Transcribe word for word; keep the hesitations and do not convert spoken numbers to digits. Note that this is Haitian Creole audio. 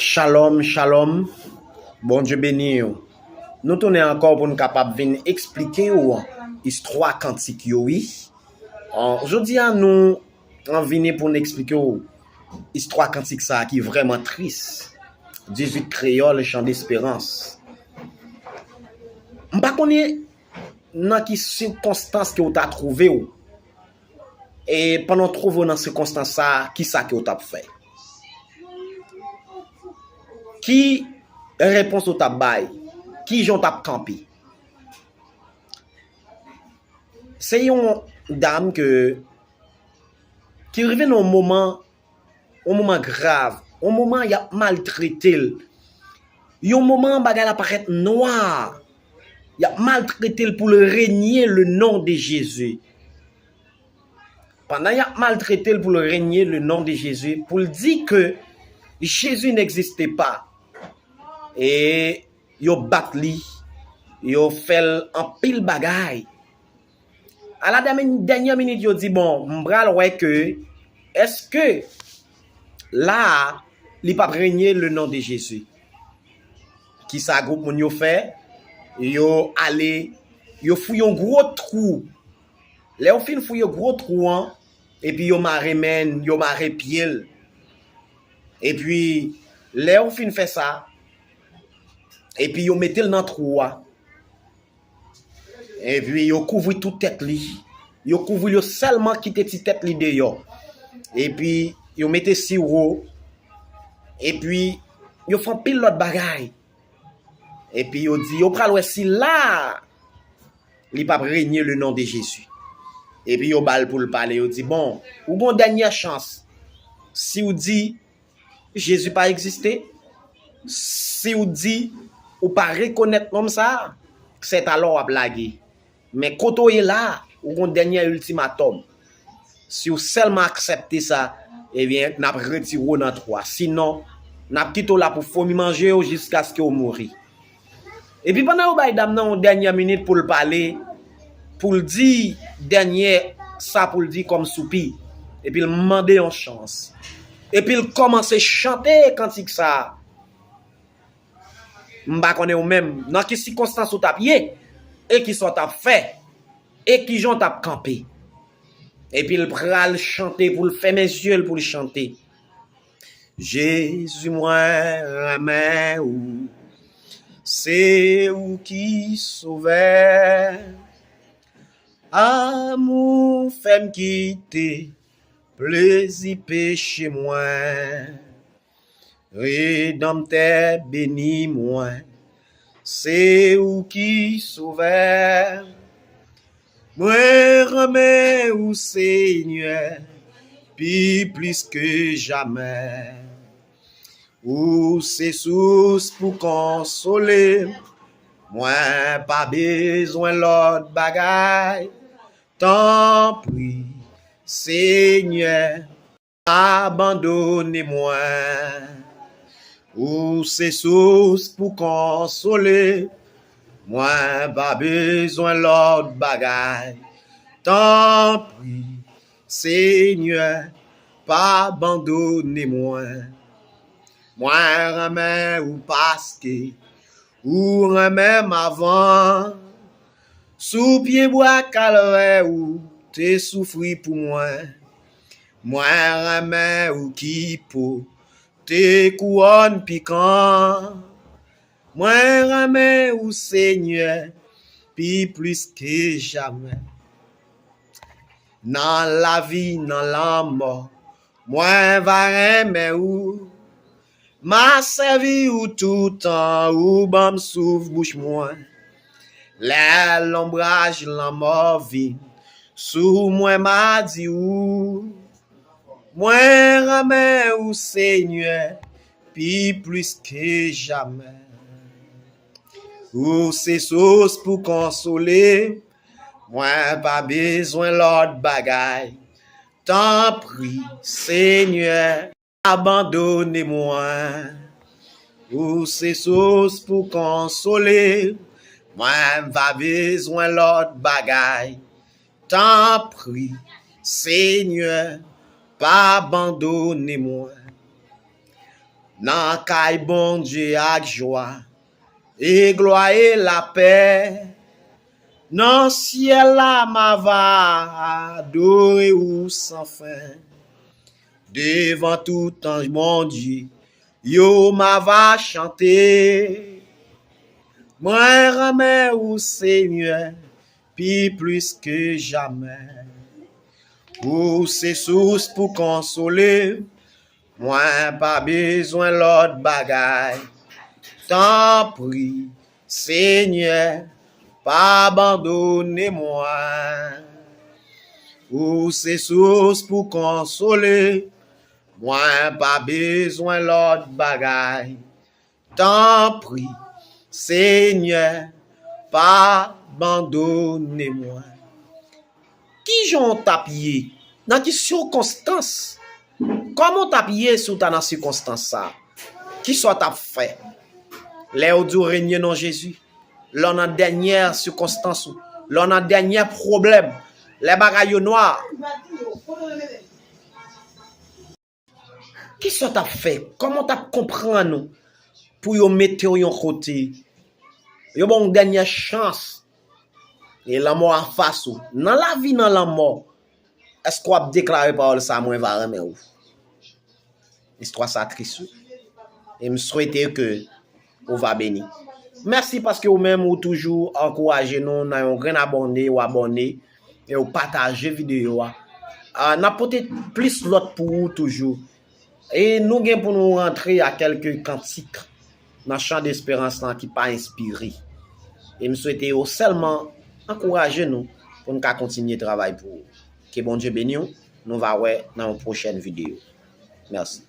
Shalom, shalom. Bondye beni w. Nou tounen ankò pou n kapab vin eksplike w istwa kantik yo, wi. An, jodi a, nou an vini pou n eksplike w istwa kantik sa a ki vrèman tris. Dizuit Kreyòl, Chan Desperans. M pa konnen nan ki sikonstans ke w ta twouve w. E pandan w twouve w nan sikonstans sa a, kisa ke w t ap fè? Ki repons w t ap bay? Kijan w t ap kanpe? Se yon dam ke, ki rive nan yon moman, yon moman grav, yon moman y ap maltrete l, yon moman bagay la parèt nwa, y ap maltrete l pou l renye le non de Jezi. Pandan y ap maltrete l pou l renye le non de Jezi, pou l di ke Jezi n'existe pas. E yo bat li, yo fè l anpil bagay. A la dèmen-, dènyè minit, yo di, bon, m pral wè ke, èske la a, li p ap renye le non de Jezi. Kisa gwoup moun yo fè? Yo ale, yo fouye yon gwo twou. Lè yo fin fouye gwo twou an, epi yo mare men l, yo mare pye l. Epi, lè yo fin fè sa, epi yo mete l nan twou a. Epi yo kouvri tout tèt li. Yo kouvri l, yo sèlman kite ti tèt li deyò. Epi yo mete siwo. Epi yo fè anpil lòt bagay. Epi yo di, yo pral wè si la a, li p ap renye le non de Jezi. Epi yo ba l pou l pale, yo di, bon, ou gon dènyè chans. Si w di Jezi pa egziste, si w di ou pa rekonèt nonm sa a, sèt alò w ap lage. Men kote w ye la a, ou gon dènyè iltimatòm. Si w sèlman aksepte sa, ebyen, n ap retire w nan twou a. Sinon, n ap kite w la pou fomi manje w jiskaske w mouri. Epi pandan yo bay dam nan yon dènyè minit pou l pale, pou l di dènyè sa pou l di kòm soupi, epi l mande yon chans. Epi l kòmanse chante kantik sa a. M pa konnen ou menm, nan ki sikonstans ou t ap ye, e kisa w t ap fè, e kijan w t ap kanpe. Epi l pral chante pou l fèmen zye l pou l chante. Jezi, mwen renmen ou, se ou ki sovè. Amou fè m kite plezi peche mwen. Redanmtè beni mwen, se ou ki sovè. Mwen renmen ou, Senyè, pi plis ke jamè. Ou se sous pou konsole m. Mwen pa bezwen lòt bagay. Tanpri, Senyè, pa abandone mwen. Ou se sous pou konsole. Mwen pa bezwen lòt bagay. Tanpri, Senyè, pa abandone mwen. Mwen renmen ou paske ou renmen m avan. Sou pye bwa Kalvè ou te soufri pou mwen. Mwen renmen ou ki pote kouwòn pikan. Mwen renmen ou, Senyè, pi plis ke jamè. Nan lavi, nan lanmò, mwen va renmen ou. M a sèvi ou toutan, ou ban m souf bouch mwen. Lè lonbraj lanmò vin sou mwen, m a di ou, mwen renmen ou, Senyè, pi plis ke jamè. Ou se sous pou konsole, mwen pa bezwen lòt bagay. Tanpri, Senyè, abandone mwen. Ou se sous pou konsole, mwen pa bezwen lòt bagay. Tanpri, Senyè, pa abandone mwen. Nan kay Bondye ak jwa, e glwa e lapè. Nan syèl la, m a va adore ou san fen. Devan tout anj Bondye, yo m a va chante. Mwen renmen ou, Senyè, pi plis ke jamè. Ou se sous pou konsole. Mwen pa bezwen lòt bagay. Tanpri, Senyè, pa abandone mwen. Ou se sous pou konsole. Mwen pa bezwen lòt bagay. Tanpri, Senyè, pa abandone mwen. Kijan w t ap ye? Nan ki sikonstans? Kòman w t ap ye si w ta nan sikonstans sa a? Kisa w t ap fè? Lè yo di w renye non Jezi, lè w nan dènyè sikonstans ou, lè w nan dènyè pwoblèm, lè bagay yo nwa, kisa w t ap fè? Kòman w t ap konprann ou pou yo mete w yon kote? Yo ba w yon dènyè chans. E lanmò anfas ou. Nan lavi, nan lanmò, èske w ap deklare pawòl sa, mwen va renmen ou? Istwa sa tris, wi. E m swete ke ou va beni. Mèsi paske ou menm ou toujou ankouraje nou nan yon grenn abòne, ou abòne, e ou pataje videyo a. Ah, n ap pote plis lòt pou ou toujou. E nou gen pou nou rantre a kèlke kantik nan chan desperans lan ki pa enspire. E m swete yo sèlman ankouraje nou pou n ka kontinye travay pou ou. Ke Bondye beni w. Nou va wè nan yon pwochèn videyo. Mèsi.